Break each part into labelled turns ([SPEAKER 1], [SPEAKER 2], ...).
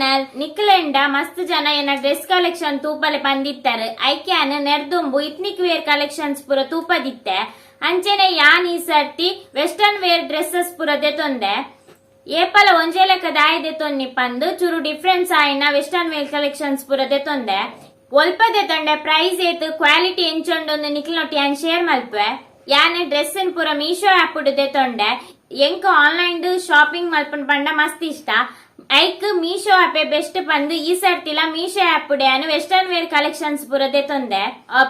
[SPEAKER 1] Channel. ನಿಕ್ಲೆಂಡ ಮಸ್ತ್ ಜನ ಎನ್ನ ಡ್ರೆಸ್ ಕಲೆಕ್ಷನ್ ತೂಪಲೆ ಪಂದಿತ್ತಾರೆ. ಐಕ್ಯಾನ್ ನೆರ್ದುಂಬು ಇತ್ನಿಕ್ ವೇರ್ ಕಲೆಕ್ಷನ್ಸ್ ಪೂರ ತೂಪದಿತ್ತೆ. ಅಂಚೆನೆ ಯಾನ್ ಈ ಸರ್ತಿ ವೆಸ್ಟರ್ನ್ ವೇರ್ ಡ್ರೆಸ್ಸಸ್ ಪೂರ ದೆತೊಂದೆ. ಏಪಲ ಒಂಜೆ ಲೆಕ್ಕ ದಾಯಿ ದೆತೊನ್ನಿ ಪಂದ್ ಚೂರು ಡಿಫ್ರೆನ್ಸ್ ಆಯಿನ ವೆಸ್ಟರ್ನ್ ವೇರ್ ಕಲೆಕ್ಷನ್ಸ್ ಪೂರ ದೆತೊಂದೆ. ಒಲ್ಪ ದೆತೊಂಡೆ, ಪ್ರೈಸ್ ಏತ್, ಕ್ವಾಲಿಟಿ ಎಂಚೊಂಡೊಂದು ನಿಕ್ಲನೊಟ್ಟು ಯಾನ್ ಶೇರ್ ಮಲ್ಪೆ. ಯಾನ್ ಡ್ರೆಸ್ ಪೂರ ಮೀಶೋ ಆಪ್ ದೆತೊಂಡೆ. ಎಂಕ್ ಆನ್ಲೈನ್ ಶಾಪಿಂಗ್ ಮಲ್ಪನ್ ಪಂಡ ಮಸ್ತ್ ಇಷ್ಟ. ಐಕ್ ಮೀಶೋ ಆಪೆ ಬೆಸ್ಟ್ ಪಂದ್ ಈ ಸರ್ತಿಲ ಮೀಶೋ ಆಪ್ ಯಾನ್ ವೆಸ್ಟರ್ನ್ ವೇರ್ ಕಲೆಕ್ಷನ್ಸ್ ಪೂರ ದೆತೊಂದೆ.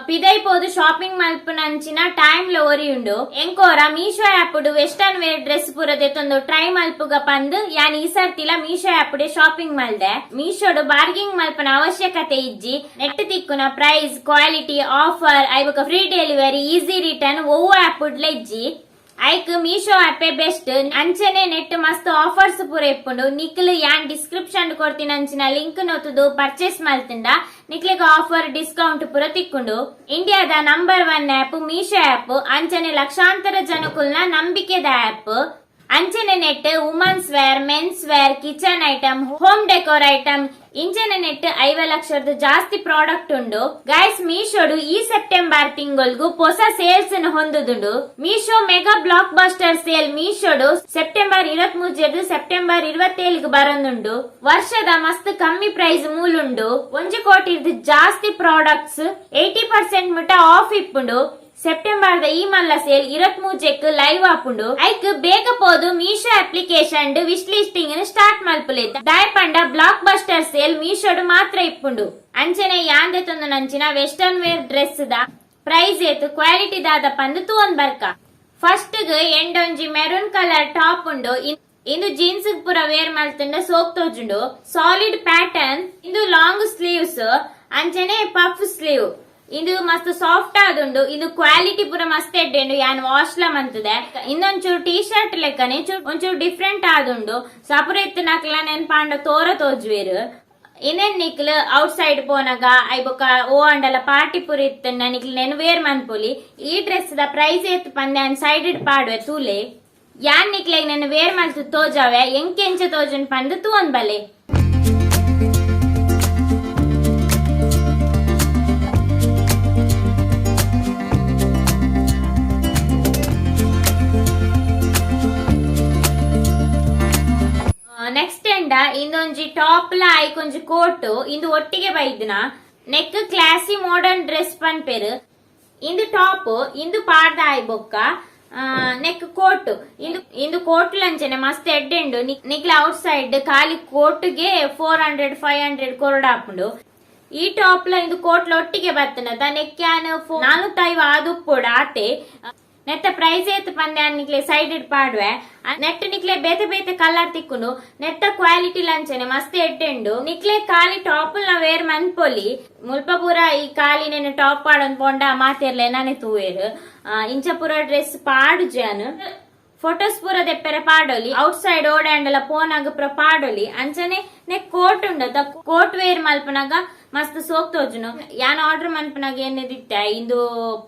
[SPEAKER 1] ಪಿದೈ ಪೋದು ಶಾಪಿಂಗ್ ಮಲ್ಪುನಂಚಿನ ಟೈಮ್ ಲ ಒರಿಯುಂಡು. ಎಂಕೋರ Meesho app western wear dress ಪೂರ ದೆತೊಂದು ಟ್ರೈ ಮಲ್ಪುಗ ಪಂದ್ ಯಾನ್ ಈ ಸರ್ತಿಲ ಮೀಶೋ ಆಪ್ ಶಾಪಿಂಗ್ ಮಲ್ದೆ. ಮೀಶೋಡು ಬಾರ್ಗಿಂಗ್ ಮಲ್ಪನ ಅವಶ್ಯಕತೆ ಇಜ್ಜಿ. ನೆಟ್ ತಿಕ್ಕುನ ಪ್ರೈಸ್, ಕ್ವಾಲಿಟಿ, ಆಫರ್, ಐಬೊಕ ಫ್ರೀ ಡೆಲಿವರಿ, ಈಸಿ ರಿಟರ್ನ್ ಒವ್ವು ಆಪ್ ಇಜ್ಜಿ. ಐಕ್ ಮೀಶೋ ಆಪೆ ಬೆಸ್ಟ್. ಅಂಚನೆ ನೆಟ್ ಮಸ್ತ್ ಆಫರ್ಸ್ ಪೂರ ಇಪ್ಪುಂಡು. ನಿಕ್ಲು ಯಾನ್ ಡಿಸ್ಕ್ರಿಪ್ಷನ್ ಕೊಡ್ತೀನಿ ಅಂಚಿನ ಲಿಂಕ್ ನೊತ್ತುದು ಪರ್ಚೇಸ್ ಮಲ್ತಿಂಡ ನಿಕ್ಲೆಗ್ ಆಫರ್, ಡಿಸ್ಕೌಂಟ್ ಪೂರ ತಿಕ್ಕುಂಡು. ಇಂಡಿಯಾದ ನಂಬರ್ 1 ಆಪ್ ಮೀಶೋ ಆಪ್. ಅಂಚನೆ ಲಕ್ಷಾಂತರ ಜನಕುಲ್ನ ನಂಬಿಕೆದ ಆಪ್. ಅಂಚನೆ ನೆಟ್ women's wear, men's wear, kitchen item, home decor item ಇಂಚನೆ ನೆಟ್ 50 ಲಕ್ಷದ ಜಾಸ್ತಿ ಪ್ರಾಡಕ್ಟ್ ಉಂಡು. ಗೈಸ್, ಮೀಶೋಡು ಈ ಸೆಪ್ಟೆಂಬರ್ ತಿಂಗೊಲ್ಗು ಹೊಸ ಸೇಲ್ಸ್ ಹೊಂದುದುಂಡು. Meesho mega blockbuster sale ಮೀಶೋಡು ಸೆಪ್ಟೆಂಬರ್ 23 ಸೆಪ್ಟೆಂಬರ್ 27 ಬರೊಂದುಂಡು. ವರ್ಷದ ಮಸ್ತ್ ಕಮ್ಮಿ ಪ್ರೈಸ್ ಮೂಲುಂಡು. 1 ಕೋಟಿ ಜಾಸ್ತಿ ಪ್ರಾಡಕ್ಟ್ಸ್ 80% ಮುಟ ಆಫ್ ಇಪ್ಪುಂಡು. ಸೆಪ್ಟೆಂಬರ್ ಈ ಮಲ್ಲ ಸೇಲ್ 23ಕ್ ಲೈವ್ ಆಪುಂಡು. ಐಕ್ ಬೇಗ ಪೋದು Meesho application wish listing start ಮಲ್ಪುಲೆ. ದಾಯಪಂಡ ಬ್ಲಾಕ್ ಬಸ್ಟರ್ ಸೇಲ್ ಮೀಶೋಡು ಮಾತ್ರ ಇಪ್ಪುಂಡು. ಅಂಚನೆ ಯಾಂದೆ ತೊಂದು ನಂಚಿನ western wear dress the price ಏತ್, ಕ್ವಾಲಿಟಿ ದಾದ ಪಂದ್ ತೂವೊಂದ್ ಬರ್ಕ. ಫಸ್ಟ್ ಎಂಡೊಂಜಿ ಮೆರೂನ್ ಕಲರ್ ಟಾಪ್ ಉಂಡು. ಇಂದು ಜೀನ್ಸ್ ಪೂರ ವೇರ್ ಮಲ್ತುಂಡ ಸೋಕ್ ತೋಜುಂಡು. Solid pattern. ಇಂದು ಲಾಂಗ್ ಸ್ಲೀವ್ಸ್, ಅಂಚನೆ ಪಫ್ ಸ್ಲೀವ್. ಇದು ಮಸ್ತ್ ಸಾಫ್ಟ್ ಆದುಂಡು. ಇದು ಕ್ವಾಲಿಟಿ ಪೂರ ಮಸ್ತ್ ಎಡ್ಡೆಂಡು. ಯಾನ್ ವಾಶ್ ಲ ಮಂತದೆ. ಇನ್ನೊಂಚೂರು ಟೀ ಶರ್ಟ್ ಲೆಕ್ಕನೆ ಒಂಚೂರು ಡಿಫ್ರೆಂಟ್ ಆದುಂಡು. ಸಪುರ ಇತ್ತಿನಕ್ಲ ನೆನ್ಪಾಂಡ ತೋರ ತೋಜುವೆರ್. ಇನ್ನೇನ್ ನಿಕ್ಲ್ ಔಟ್ ಸೈಡ್ ಪೋನಗ, ಐಬೊಕ ಓ ಅಂಡಲ ಪಾರ್ಟಿ ಪೂರ ಇತ್ತನ್ನ ನಿಕ್ಲ್ ನೆನ್ ವೇರ್ ಮನ್ಪೊಲಿ. ಈ ಡ್ರೆಸ್ ದ ಪ್ರೈಸ್ ಏತ್ ಪಂದೆ ಅನ್ ಸೈಡ್ ಪಾಡುವೆ, ತೂಲೆ. ಯಾನ್ ನಿಕ್ಲೆಗ್ ನೆನ್ ವೇರ್ ಮಲ್ತು ತೋಜಾವೆ. ಎಂಕೆಂಚ ತೋಜುನ್ ಪಂದ್ ತೂವೊಂದ್ ಬಲೆ. ನೆಕ್ಸ್ಟ್ ಎಂಡ ಇಂದೊಂಜಿ ಟಾಪ್ ಲ ಐಕೊಂಜಿ ಕೋಟ್ ಇಂದು ಒಟ್ಟಿಗೆ ಬೈದಿನ. ನೆಕ್ ಕ್ಲಾಸಿ ಮಾಡರ್ನ್ ಡ್ರೆಸ್ ಪನ್ಪೆರ್. ಇಂದು ಟಾಪ್, ಇಂದು ಪಾಡ್ದ ಆಯ್ ಬೊಕ್ಕ ನೆಕ್ ಕೋಟ್. ಇಂದು ಇಂದು ಕೋಟ್ ಲಂಚನೆ ಮಸ್ತ್ ಎಡ್ಡೆಂಡು. ನಿಕ್ಲ ಔಟ್ ಸೈಡ್ ಖಾಲಿ ಕೋಟ್ಗೆ 400, 500 ಕೊರಡಾಪುಂಡು. ಈ ಟಾಪ್ ಲ ಇಂದು ಕೋಟ್ಲ ಒಟ್ಟಿಗೆ ಬರ್ತನ. ನೆಕ್ಯಾನ್ 450 ಆದುಪ್ಪೊಡು ಆತೆ. ನೆತ್ತ ಪ್ರೈಸ್ ಏತ್ ಪಂದೆ ನಿಕ್ಲೆ ಸೈಡ್ ಪಾಡುವೆ. ನೆಟ್ ನಿಕ್ಲೆ ಬೇತೆ ಬೇತೆ ಕಲರ್ ತಿಕ್ಕುಂಡು. ನೆತ್ತ ಕ್ವಾಲಿಟಿ ಲಂಚನೆ ಮಸ್ತ್ ಎಡ್ಡೆಂಡು. ನಿಕ್ಲೆ ಖಾಲಿ ಟಾಪ್ ನ ವೇರ್ ಮನ್ಪೊಲಿ. ಮುಲ್ಪ ಪೂರ ಈ ಖಾಲಿ ನೆನ್ ಟಾಪ್ ಪಾಡೊಂದು ಪೊಂಡ ಮಾತೆರ್ಲೆ ನಾನೆ ತೂವೇರು. ಇಂಚ ಪೂರ ಡ್ರೆಸ್ ಪಾಡು ಜಾನ್ ಫೋಟೋಸ್ ಪೂರ ದೆಪ್ಪೆರೆ ಪಾಡೊಲಿ. ಔಟ್ ಸೈಡ್ ಓಡಾಂಡಲ ಪೋನಾಗ ಪೂರ ಪಾಡೊಲಿ. ಅಂಚನೆ ನೆಕ್ ಕೋಟ್ ಉಂಡತ, ಕೋಟ್ ವೇರ್ ಮಲ್ಪನಾಗ ಮಸ್ತ್ ಸೋಕ್ ತೋಜುನು. ಯಾನ್ ಆರ್ಡರ್ ಮನ್ಪನಾಗ ಏನಿದಿತ್ತ, ಇಂದು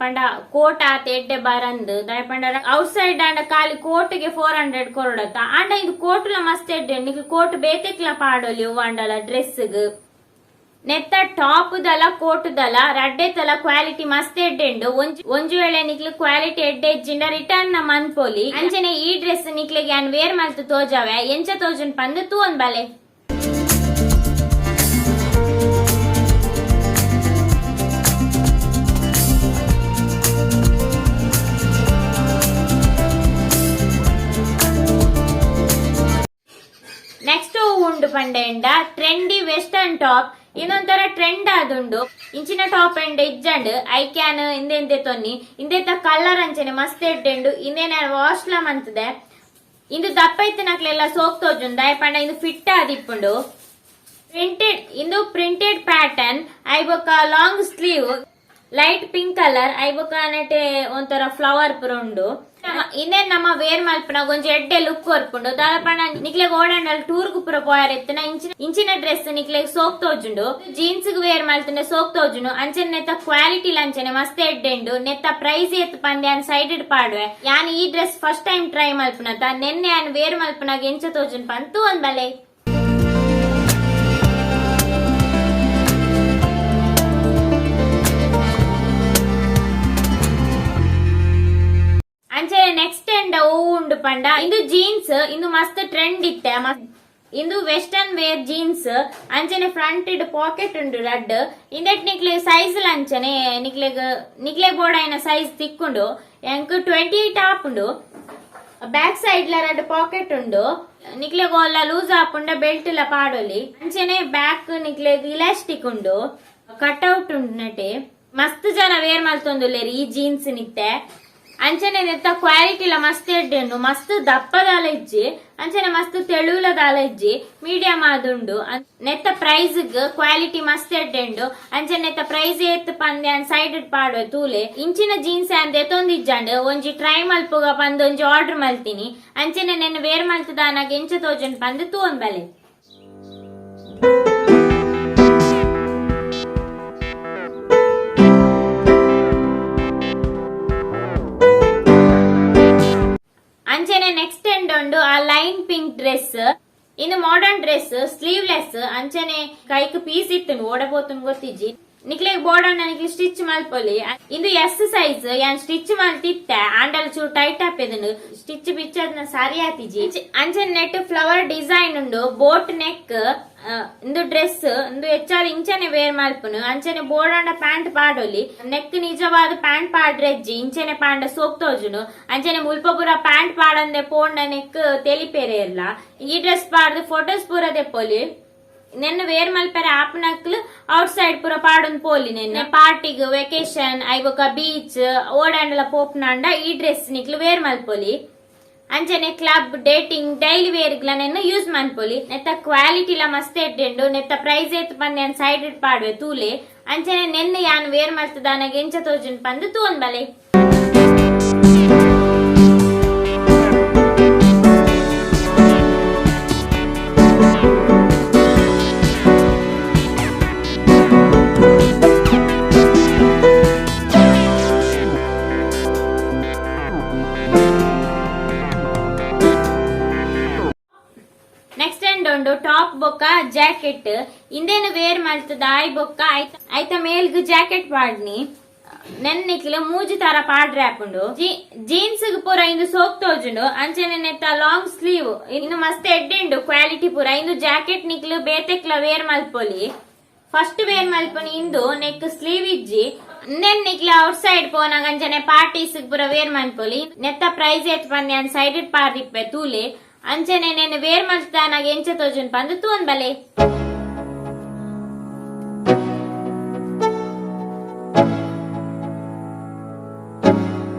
[SPEAKER 1] ಪಂಡ ಕೋಟ್ ಆತ ಎಡ್ಡೆ ಬಾರಂದ್. ದಾಯ ಪಂಡ ಔಟ್ ಸೈಡ್ ಆಂಡ ಖಾಲಿ ಕೋಟ್ಗೆ 400 ಕೊರಡತ್ತ. ಆಂಡ ಇದು ಕೋಟ್ಲ ಮಸ್ತ್ ಎಡ್ಡೆ. ನಿಕ್ ಕೋಟ್ ಬೇತೆಕ್ಲ ಪಾಡೊಲಿ ಅಂಡಲ ಡ್ರೆಸ್. ನೆತ್ತ ಟಾಪ್ ದಲ ಕೋಟುದಲ ರಡ್ಡೆ ತಲ ಕ್ವಾಲಿಟಿ ಮಸ್ತ್ ಎಡ್ಡೆಂಡು. ಒಂಜಿ ವೇಳೆ ನಿಕ್ಲು ಕ್ವಾಲಿಟಿ ಎಡ್ಡೆ ಇಜ್ಜಿಂಡ ರಿಟರ್ನ್ ನ ಮನ್ಪೊಲಿ. ಅಂಚನೆ ಈ ಡ್ರೆಸ್ ನಿಕ್ಲೆಗ್ ಯಾನ್ ವೇರ್ ಮಲ್ತು ತೋಜಾವೆ. ಎಂಚ ತೋಜುನ್ ಪಂದ್ ತೂವೊಂದ್ ಬಲೆ. ನೆಕ್ಸ್ಟ್ ಉಂಡು ಪಂಡೆಂಡ ಟ್ರೆಂಡಿ ವೆಸ್ಟರ್ನ್ ಟಾಪ್. ಇನ್ನೊಂಥರ ಟ್ರೆಂಡ್ ಆದುಂಡು. ಇಂಚಿನ ಟಾಪ್ ಎಂಡ್ ಇಜ್ಜಂಡ್. I can ಇಂದೆಂದೆ ತೊನ್ನಿ. ಇಂದೆತ ಕಲರ್ ಅಂಚನೆ ಮಸ್ತ್ ಎಡ್ಡೆಂಡು. ಇಂದೇನ ವಾಶ್ ಲ ಮಂತದೆ. ಇಂದು ದಪ್ಪ ಇತ್ತಿನಕ್ಲೆಲ್ಲ ಸೋಕ್ ತೋಜುಂಡು. ದಾಯ ಪಂಡ ಇಂದು ಫಿಟ್ ಆದಿಪ್ಪುಂಡು. ಪ್ರಿಂಟೆಡ್, ಇಂದು ಪ್ರಿಂಟೆಡ್ ಪ್ಯಾಟರ್ನ್. ಐಬೊಕ long sleeve, light pink colour. ಐಬೊಕ ನೆಟೆ ಒಂಥರ ಫ್ಲವರ್ ಪೂರ ಉಂಡು. ಇಂದೇನ್ ನಮ್ಮ ವೇರ್ ಮಲ್ಪನಾಗ ಒಂಜಿ ಎಡ್ಡೆ ಲುಕ್ ಕೊರ್ಪುಂಡು. ದಾದ ಪಂಡ ನಿಕ್ಲೆಗ್ ಓಡಾಂಡಲ್ ಟೂರ್ ಪೂರ ಪೋಯರ್ ಇತ್ತಿನ ಇಂಚಿನ ಇಂಚಿನ ಡ್ರೆಸ್ ನಿಕ್ಲೆಗ್ ಸೋಕ್ ತೋಜುಂಡು. ಜೀನ್ಸ್ ವೇರ್ ಮಲ್ತಂಡ ಸೋಕ್ ತೋಜುಂಡು. ಅಂಚನೆ ನೆತ್ತ ಕ್ವಾಲಿಟಿ ಅಂಚನೆ ಮಸ್ತ್ ಎಡ್ಡೆಂಡು. ನೆತ್ತ ಪ್ರೈಸ್ ಏತ್ ಪಂದೆ ಅನ್ ಸೈಡ್ ಪಾಡುವೆ. ಯಾನ್ ಈ ಡ್ರೆಸ್ ಫಸ್ಟ್ ಟೈಮ್ ಟ್ರೈ ಮಲ್ಪುನತ. ನೆನ್ನೆ ಯಾನ್ ವೇರ್ ಮಲ್ಪನಾಗ ಎಂಚ ತೋಜುನ್ ಪಂತು ಒಂದ್ ಬಲೆ. ಪಂಡ ಇಂದು ಜೀನ್ಸ್, ಇಂದು ಮಸ್ತ್ ಟ್ರೆಂಡ್ ಇತ್ತೆ. ಇಂದು ವೆಸ್ಟರ್ನ್ ವೇರ್ ಜೀನ್ಸ್. ಅಂಚನೆ ಫ್ರಂಟ್ ಇಡ್ ಪಾಕೆಟ್ ಉಂಡು ರಡ್ಡ್. ಇಂದೆಟ್ ನಿಕ್ಲೆ ಸೈಜ್ ಅಂಚನೆ ನಿಕ್ಲೆಗ್ ನಿಕ್ಲೆ ಬೋಡಾಯಿನ ಸೈಜ್ ತಿಕ್ಕುಂಡು. ಎಂಕ್ 28 ಆಪುಂಡು. ಬ್ಯಾಕ್ ಸೈಡ್ ಲ ರಡ್ಡ್ ಪಾಕೆಟ್ ಉಂಡು. ನಿಕ್ಲೆಗ್ ಓಲ್ಲ ಲೂಸ್ ಆಪುಂಡ ಬೆಲ್ಟ್ ಲ ಪಾಡೊಲಿ. ಅಂಚನೆ ಬ್ಯಾಕ್ ನಿಕ್ಲೆಗ್ ಇಲಾಸ್ಟಿಕ್ ಉಂಡು, ಕಟ್ಔಟ್ ಉಂಡು. ನೆಟೆ ಮಸ್ತ್ ಜನ ವೇರ್ ಮಲ್ತೊಂದುಲ್ಲೆರ್ ಈ ಜೀನ್ಸ್ ನಿತ್ತೆ. ಅಂಚನೆ ನೆತ್ತ ಕ್ವಾಲಿಟಿ ಲ ಮಸ್ತ್ ಎಡ್ಡೆ ಉಂಡು. ಮಸ್ತ್ ದಪ್ಪದಾಲ ಇಜ್ಜಿ, ಅಂಚನೆ ಮಸ್ತ್ ತೆಳುಲ ದಾಲ ಇಜ್ಜಿ, ಮೀಡಿಯಂ ಆದುಂಡು. ನೆತ್ತ ಪ್ರೈಸ್ ಕ್ವಾಲಿಟಿ ಮಸ್ತ್ ಎಡ್ಡೆ ಉಂಡು. ಅಂಚನೆ ನೆತ್ತ ಪ್ರೈಸ್ ಏತ್ ಪಂದೆ ಅನ್ ಸೈಡ್ ಪಾಡುವೆ, ತೂಲೆ. ಇಂಚಿನ ಜೀನ್ಸ್ ಅಂದ್ ಎತ್ತೊಂದಿಜ್ಜಂಡ್. ಒಂಜಿ ಟ್ರೈ ಮಲ್ಪುಗ ಪಂದ್ ಒಂಜಿ ಆರ್ಡರ್ ಮಲ್ತೀನಿ. ಅಂಚನೆ ನೆನ್ ವೇರ್ ಮಲ್ತದಾನಾಗ ಎಂಚ ತೋಜುಂಡು ಪಂದ್ ತೂವೊಂದ್ ಬಲೆ. ಅಂಚನೆ ನೆಕ್ಸ್ಟ್ ಎಂಡ್ ಉಂಡು ಆ ಲೈನ್ ಪಿಂಕ್ ಡ್ರೆಸ್. ಇಂದು ಮಾಡರ್ನ್ ಡ್ರೆಸ್, ಸ್ಲೀವ್ಲೆಸ್. ಅಂಚನೆ ಕೈಕ್ ಪೀಸ್ ಇತ್ತು, ಓಡಪೋತುನ್ ಗೊತ್ತಿಜ್ಜಿ. ನಿಕ್ಲೆಗ್ ಬೋಡಂಡ ನಿಕ್ಲೆ ಸ್ಟಿಚ್ ಮಲ್ಪೊಲಿ. ಇಂದು ಎಸ್ ಸೈಜ್. ಯಾನ್ ಸ್ಟಿಚ್ ಮಲ್ತಿತ್ತೆ, ಆಂಡಲ ಚೂರು ಟೈಟ್ ಆಪೆದುಂಡು. ಸ್ಟಿಚ್ ಬಿಚ್ಚದ್ನ ಸಾರಿ ಆತಿಜಿ. ಅಂಚನೆ ನೆಟ್ ಫ್ಲವರ್ ಡಿಸೈನ್ ಉಂಡು, ಬೋಟ್ ನೆಕ್. ಇಂದು ಡ್ರೆಸ್ ಇಂದು ಹೆಚ್ಚಾದ್ ಇಂಚನೆ ವೇರ್ ಮಲ್ಪುನು. ಅಂಚನೆ ಬೋಡಂಡ ಪ್ಯಾಂಟ್ ಪಾಡೊಲಿ. ನೆಕ್ ನಿಜವಾದ ಪ್ಯಾಂಟ್ ಪಾಡ್ರೆಜ್ಜಿ, ಇಂಚನೆ ಪಾಂಡ ಸೋಕ್ ತೋಜುನು. ಅಂಚನೆ ಮುಲ್ಪ ಪೂರ ಪ್ಯಾಂಟ್ ಪಾಡಂದೆ ಪೋಂಡ ನೆಕ್ ತೆಲಿಪೆರೆ ಇರ್ಲ. ಈ ಡ್ರೆಸ್ ಪಾಡ್ದು ಫೋಟೋಸ್ ಪೂರ ದೆಪ್ಪೊಲಿ. ನೆನ್ನ ವೇರ್ ಮಲ್ಪೆರೆ ಆಪನಕ್ಲು ಔಟ್ ಸೈಡ್ ಪೂರ ಪಾಡೊಂದು ಪೋಲಿ. ನೆನ್ನ ಪಾರ್ಟಿಗ್, ವೆಕೇಶನ್, ಐಬೊಕ ಬೀಚ್ ಓಡಾಂಡಲ ಪೋಪ್ನಾಂಡ ಈ ಡ್ರೆಸ್ ನಿಕ್ಲು ವೇರ್ ಮಲ್ಪೊಲಿ. ಅಂಚನೆ ಕ್ಲಬ್, ಡೇಟಿಂಗ್, ಡೈಲಿ ವೇರ್ ನೆನ್ನ ಯೂಸ್ ಮನ್ಪೊಲಿ. ನೆತ್ತ ಕ್ವಾಲಿಟಿ ಲ ಮಸ್ತ್ ಎಡ್ಡೆಂಡು. ನೆತ್ತ ಪ್ರೈಸ್ ಏತ್ ಪಂದೆ ಸೈಡ್ ಪಾಡುವೆ, ತೂಲೆ. ಅಂಚನೆ ನೆನ್ನ ಯಾನ್ ವೇರ್ ಮಲ್ತದಾನಗ ಎಂಚ ತೋಜುನ್ ಪಂದ್ ತೂವೊಂದ್ ಬಲೆ. ನೆಕ್ಸ್ಟ್ ಎಂಡ್ ಉಂಡು ಟಾಪ್ ಬೊಕ್ಕ ಜಾಕೆಟ್. ಇಂದೇನು ವೇರ್ ಮಲ್ತದ ಆಯ್ ಬೊಕ್ಕ ಐತ ಮೇಲ್ಗ್ ಜಾಕೆಟ್ ಪಾಡ್ನಿ. ನೆನ್ನಿಕ್ಲು ಮೂಜಿ ತರ ಪಾಡ್ರೆ ಆಪುಂಡು. ಜೀನ್ಸ್ ಪೂರ ಇಂದು ಸೋಕ್ ತೋಜುಂಡು. ಅಂಚನೆ ನೆತ್ತ ಲಾಂಗ್ ಸ್ಲೀವ್. ಇನ್ನು ಮಸ್ತ್ ಎಡ್ಡೆಂಡು ಕ್ವಾಲಿಟಿ ಪೂರ. ಇಂದು ಜಾಕೆಟ್ ನಿಕ್ಲು ಬೇತೆಕ್ಲ ವೇರ್ ಮಲ್ಪೊಲಿ. ಫಸ್ಟ್ ವೇರ್ ಮಲ್ಪುನಿ ಇಂದು. ನೆಕ್ ಸ್ಲೀವ್ ಇಜ್ಜಿ. ನೆನ್ ನಿಕ್ಲ ಔಟ್ ಸೈಡ್ ಪೋನಾಗ ಅಂಚನೆ ಪಾರ್ಟೀಸ್ ಪೂರ ವೇರ್ ಮಲ್ಪೊಲಿ. ನೆತ್ತ ಪ್ರೈಸ್ ಏತ್ ಪಂದೆ ಅನ್ ಸೈಡ್ ಪಾರ್ದಿಪ್ಪೆ, ತೂಲೆ. ಅಂಚನೆ ನೆನ್ ವೇರ್ ಮಲ್ತಾನಾಗ ಎಂಚ ತೋಜುನ್ ಪಂದ್ ತೂವೊಂದ್ ಬಲೆ.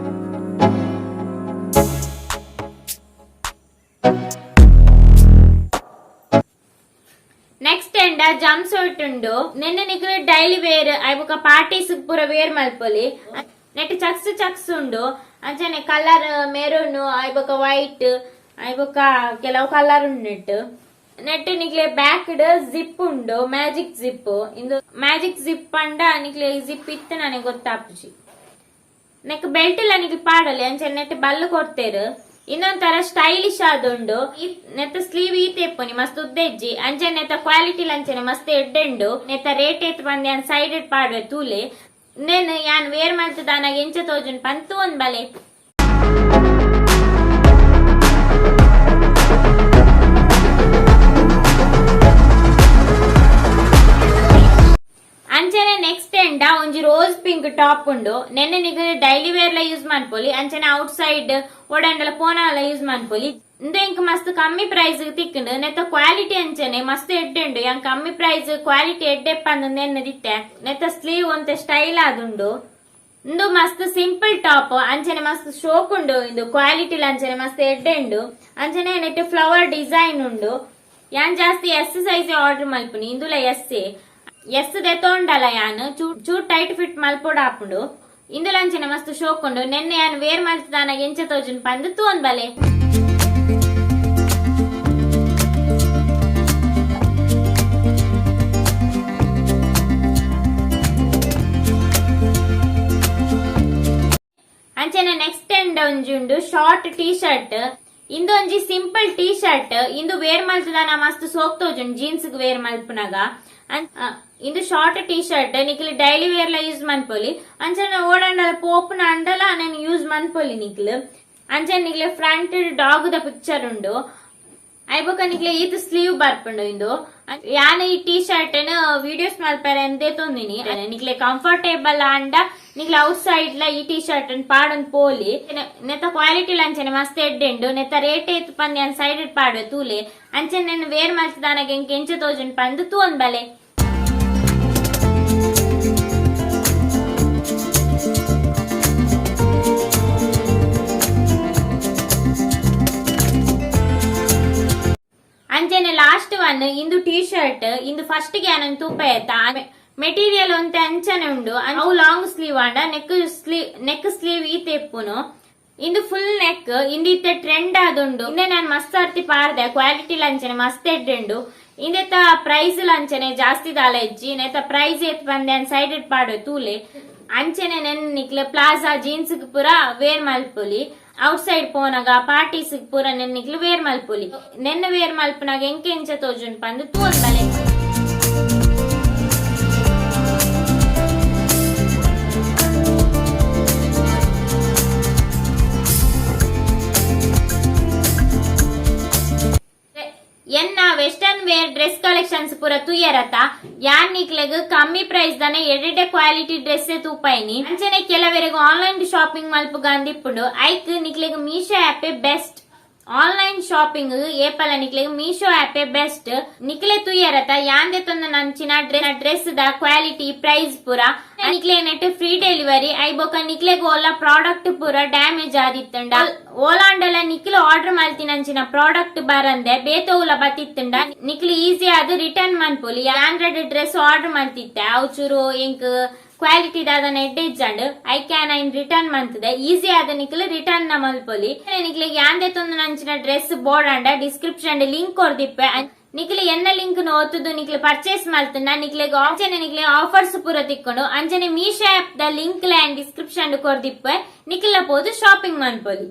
[SPEAKER 1] ನೆಕ್ಸ್ಟ್ ಎಂಡ ಜಂಪ್ ಸೂಟ್ ಉಂಡು. ನೆನ್ನೆ ನಿಕ್ಲು ಡೈಲಿ ವೇರ್ ಐಬೊಕ ಪಾರ್ಟೀಸ್ ಪೂರ ವೇರ್ ಮಲ್ಪೊಲಿ. ನೆಟ್ ಚಕ್ಸ್ ಚಕ್ಸ್ ಉಂಡು. ಅಂಚನೆ ಕಲರ್ ಮೆರೂನ್, ಐಬೊಕ ವೈಟ್, ಐಬೊಕ ಕೆಲವು ಕಲರ್ ಉಂಡು. ನೆಟ್ ನೆಟ್ ನಿಕ್ಲೆ ಬ್ಯಾಕ್ ಜಿಪ್ ಉಂಡು, ಮ್ಯಾಜಿಕ್ ಜಿಪ್. ಇಂದು ಮ್ಯಾಜಿಕ್ ಜಿಪ್ ಪಂಡ ನಿಕ್ಲೆ ಜಿಪ್ ಇತ್ತು ನನಗೆ ಗೊತ್ತಾಪುಜಿ. ನೆಕ್ ಬೆಲ್ಟ್ ಎಲ್ಲ ನಿಕ್ಲೆ ಪಾಡಲಿ. ಅಂಚನೆ ನೆಟ್ ಬಲ್ಲು ಕೊಡ್ತೇರು. ಇನ್ನೊಂದ್ ತರ ಸ್ಟೈಲಿಶ್ ಆದುಂಡು. ನೆತ್ತ ಸ್ಲೀವ್ ಈತೆ ಇಪ್ಪುನಿ, ಮಸ್ತ್ ಉದ್ದೆಜ್ಜಿ. ಅಂಚನೆ ನೆತ್ತ ಕ್ವಾಲಿಟಿ ಅಂಚನೆ ಮಸ್ತ್ ಎಡ್ಡೆಂಡು. ನೆತ್ತ ರೇಟ್ ಏತ್ ಪಂದೆ ಅನ್ ಸೈಡ್ ಪಾಡುವೆ, ತೂಲೆ. ನೇನ್ ಯಾನ್ ವೇರ್ ಮಲ್ತದಾನಾಗ ಎಂಚ ತೋಜುನ್ ಪಂದ್ ತೂವೊಂದ್ ಬಲೆ. ಅಂಚನೆ ನೆಕ್ಸ್ಟ್ ಎಂಡ ಒಂಜಿ ರೋಸ್ ಪಿಂಕ್ ಟಾಪ್ ಉಂಡು. ನೆನ್ನೆ ನಿಗ್ ಡೈಲಿ ವೇರ್ ಲ ಯೂಸ್ ಮನ್ಪೊಲಿ. ಅಂಚನೆ ಔಟ್ ಸೈಡ್ ಓಡಾಂಡಲ ಪೋನಾಲ ಯೂಸ್ ಮನ್ಪೊಲಿ. ಇಂದು ಇಂಕ್ ಮಸ್ತ್ ಕಮ್ಮಿ ಪ್ರೈಸ್ ತಿಕ್ಕುಂಡು. ನೆತ್ತ ಕ್ವಾಲಿಟಿ ಅಂಚನೆ ಮಸ್ತ್ ಎಡ್ಡೆ ಉಂಡು. ಯಾನ್ ಕಮ್ಮಿ ಪ್ರೈಸ್ ಕ್ವಾಲಿಟಿ ಎಡ್ಡೆಪ್ಪ ಅಂದ್ ನೆನ್ನೆ ದಿತ್ತೆ. ನೆತ್ತ ಸ್ಲೀವ್ ಒಂತೆ ಸ್ಟೈಲ್ ಆದುಂಡು. ಇಂದು ಮಸ್ತ್ ಸಿಂಪಲ್ ಟಾಪ್. ಅಂಚನೆ ಮಸ್ತ್ ಶೋಕ್ ಉಂಡು. ಇಂದು ಕ್ವಾಲಿಟಿ ಅಂಚನೆ ಮಸ್ತ್ ಎಡ್ಡೆ ಉಂಡು. ಅಂಚನೆ ನೆಟ್ ಫ್ಲವರ್ ಡಿಸೈನ್ ಉಂಡು. ಯಾನ್ ಜಾಸ್ತಿ ಎಸ್ ಸೈಜ್ ಆರ್ಡರ್ ಮಲ್ಪುನಿ. ಇಂದುಲ ಎಸ್ ಎಸ್ ದೆತೊಂಡಲ ಯಾನ್ ಚೂರ್ ಟೈಟ್ ಫಿಟ್ ಮಲ್ಪೊಡು ಆಪುಂಡು. ಇಂದುಲ ಅಂಚನೆ ಮಸ್ತ್ ಶೋಕ್ ಉಂಡು. ನೆನ್ನೆ ಯಾನ್ ವೇರ್ ಮಲ್ತದಾನ ಎಂಚ ತೋಜುನ್ ಪಂದ್ ತೂವೊಂದ್ ಬಲೆ. ಅಂಚನೆ ನೆಕ್ಸ್ಟ್ ಎಂಡ್ ಒಂಜಿ ಉಂಡು ಶಾರ್ಟ್ ಟೀ ಶರ್ಟ್. ಇಂದು ಒಂಜಿ ಸಿಂಪಲ್ ಟೀ ಶರ್ಟ್. ಇಂದು ವೇರ್ ಮಲ್ತದಾನ ಮಸ್ತ್ ಸೋಕ್ ತೋಜುಂಡು ಜೀನ್ಸ್ ವೇರ್ ಮಲ್ಪುನಾಗ. ಇಂದು ಶಾರ್ಟ್ ಟೀ ಶರ್ಟ್ ನಿಕ್ಲು ಡೈಲಿ ವೇರ್ ಲ ಯೂಸ್ ಮನ್ಪೊಲಿ. ಅಂಚನೆ ಓಡಾಂಡಲ ಪೋಪುನ ಅಂಡಲ ನಾನು ಯೂಸ್ ಮನ್ಪೊಲಿ ನಿಕ್ಲು. ಅಂಚನೆ ನಿಕ್ಲೆ ಫ್ರಂಟ್ ಡಾಗ್ ದ ಪಿಕ್ಚರ್ ಉಂಡು. ಐಬೊಕ ನಿಕ್ಲೆ ಈತ್ ಸ್ಲೀವ್ ಬರ್ಪುಂಡು ಇಂದು. ಯಾನ್ ಈ ಟೀ ಶರ್ಟ್ ನ್ ವಿಡಿಯೋಸ್ ಮಲ್ಪರೆ ಅಂದೇ ತೊಂದಿನಿ. ನಿಕ್ಲೆ ಕಂಫರ್ಟೇಬಲ್ ಆಂಡ ನಿಕ್ಲೆ ಔಟ್ ಸೈಡ್ ಲ ಈ ಟೀ ಶರ್ಟ್ ನ್ ಪಾಡೊಂದು ಪೋಲಿ. ನೆತ್ತ ಕ್ವಾಲಿಟಿ ಅಂಚನೆ ಮಸ್ತ್ ಎಡ್ಡೆ ಉಂಡು. ನೆತ್ತ ರೇಟ್ ಏತ್ ಪಂದ್ ಯಾನ್ ಸೈಡ್ ಪಾಡುವೆ, ತೂಲೆ. ಅಂಚನೆ ನೆನ್ ವೇರ್ ಮಲ್ತದಾನಗ ಎಂಕ್ ಎಂಚ ತೋಜುಂಡು ಪಂದ್ ತೂವೊಂದು ಬಲೆ. ಅಂಚನೆ ಲಾಸ್ಟ್ ಒನ್ ಇಂದು ಟೀ ಶರ್ಟ್. ಇಂದು ಫಸ್ಟ್ ಗೆ ಯಾನೊಂದು ತೂಪ ಮೆಟೀರಿಯಲ್ ಒಂತೆ ಅಂಚನೆ ಉಂಡು. ಅವು ಲಾಂಗ್ ಸ್ಲೀವ್ ಆಂಡ ನೆಕ್ ಸ್ಲೀವ್ ಈತೆ ಇಪ್ಪುನು. ಇಂದು ಫುಲ್ ನೆಕ್. ಇಂದು ಇತ್ತೆ ಟ್ರೆಂಡ್ ಆದುಂಡು. ಇಂದೆ ನಾನು ಮಸ್ತ್ ಅರ್ತಿ ಪಾಡ್ದೆ. ಕ್ವಾಲಿಟಿ ಅಂಚನೆ ಮಸ್ತ್ ಎಡ್ಡೆ ಉಂಡು. ಇಂದೆತ ಪ್ರೈಸ್ ಅಂಚನೆ ಜಾಸ್ತಿ ದಾಲ ಇಜ್ಜಿ. ನೆತ್ತ ಪ್ರೈಸ್ ಏತ್ ಪಂದ್ ಯಾನ್ ಸೈಡ್ ಪಾಡುವೆ, ತೂಲೆ. ಅಂಚನೆ ನೆನ್ ನಿಕ್ಲೆ ಪ್ಲಾಜಾ ಜೀನ್ಸ್ ಪೂರ ವೇರ್ ಮಲ್ಪೊಲಿ. ಔಟ್ ಸೈಡ್ ಪೋನಗ ಪಾರ್ಟೀಸ್ ಪೂರ ನೆನ್ ನಿಕ್ಲೆ ವೇರ್ ಮಲ್ಪೊಲಿ. ನೆನ್ನ ವೇರ್ ಮಲ್ಪುನಾಗ ಎಂಕೆ ಎಂಚ ತೋಜುಂಡು ಪಂದ್ ತೂವೊಂದು ಬಲೆ. ಎನ್ನ ವೆಸ್ಟರ್ನ್ ವೇರ್ ಡ್ರೆಸ್ ಕಲೆಕ್ಷನ್ಸ್ ಪೂರ ತುಯ್ಯರತ? ಯಾನ್ ನಿಕ್ಲೆಗ್ ಕಮ್ಮಿ ಪ್ರೈಸ್ ದನೆ ಎಡೆಡೆ ಕ್ವಾಲಿಟಿ ಡ್ರೆಸ್ ತೂಪಾಯಿನಿ. ಅಂಚನೆ ಕೆಲವರೆಗ್ ಆನ್ಲೈನ್ ಶಾಪಿಂಗ್ ಮಲ್ಪುಗ ಅಂದಿಪ್ಪುಂಡು. ಐಕ್ ನಿಕ್ಲೆಗ್ ಮೀಶೋ ಆಪೇ ಬೆಸ್ಟ್. ಆನ್ಲೈನ್ ಶಾಪಿಂಗ್ ಏಪಲ ನಿಕ್ಲೆಗ್ ಮೀಶೋ ಆಪೇ ಬೆಸ್ಟ್. ನಿಕ್ಲೆ ತುಯ್ಯರತ ಯಾಂದೆ ತೊಂದ ನಂಚಿನ ಡ್ರೆಸ್ the quality, price ಪೂರ. ನಿಕ್ಲೆ ನೆಟ್ ಫ್ರೀ ಡೆಲಿವರಿ. ಐಬೊಕ ನಿಕ್ಲೆಗ್ ಓಲ ಪ್ರಾಡಕ್ಟ್ ಪೂರ ಡ್ಯಾಮೇಜ್ ಆದಿತ್ತಂಡ, ಓಲಾಂಡಲ ನಿಕ್ಲು ಆರ್ಡರ್ ಮಲ್ತಿನಂಚಿನ ಪ್ರಾಡಕ್ಟ್ ಬರಂದೆ ಬೇತೆ ಓಲ ಬತ್ತಿತ್ತಂಡ, ನಿಕ್ಲು ಈಸಿ ಆದ್ ರಿಟರ್ನ್ ಮನ್ಪೊಲಿ. ಆಂಡ್ರಾಯ್ಡ್ ಡ್ರೆಸ್ ಆರ್ಡರ್ ಮಲ್ತಿತ್ತೆ. ಅವು ಚೂರು ಎಂಕ್ ಕ್ವಾಲಿಟಿ ದಾದನ ಎಡ್ಡೆ ಇಜ್ಜಂಡ್. I can ಐನ್ ರಿಟರ್ನ್ ಮಂತದೆ. ಈಸಿ ಆದ ನಿಕ್ಲು ರಿಟರ್ನ್ ನ ಮಲ್ಪೊಲಿ. ನಿಕ್ಲಿಗೆ ಯಾಂದೆ ತೊಂದ ನಂಚಿನ ಡ್ರೆಸ್ ಬೋಡಂಡ ಡಿಸ್ಕ್ರಿಪ್ಷನ್ ಲಿಂಕ್ ಕೊರ್ದಿಪ್ಪೆ. ನಿಕ್ಲು ಎನ್ನ ಲಿಂಕ್ ಒತ್ತುದು ನಿಕ್ಲು ಪರ್ಚೇಸ್ ಮಲ್ತಂಡ ನಿಕ್ಲೆಗ್ ಅಂಚನೆ ನಿಕ್ಲೆ ಆಫರ್ಸ್ ಪೂರ ತಿಕ್ಕೊಂಡು. ಅಂಚನೆ ಮೀಶೋ ಆಪ್ ದ ಲಿಂಕ್ ಲ ಡಿಸ್ಕ್ರಿಪ್ಷನ್ ಕೊರ್ದಿಪ್ಪೆ. ನಿಕ್ಲ ಪೋದು ಶಾಪಿಂಗ್ ಮನ್ಪೊಲಿ.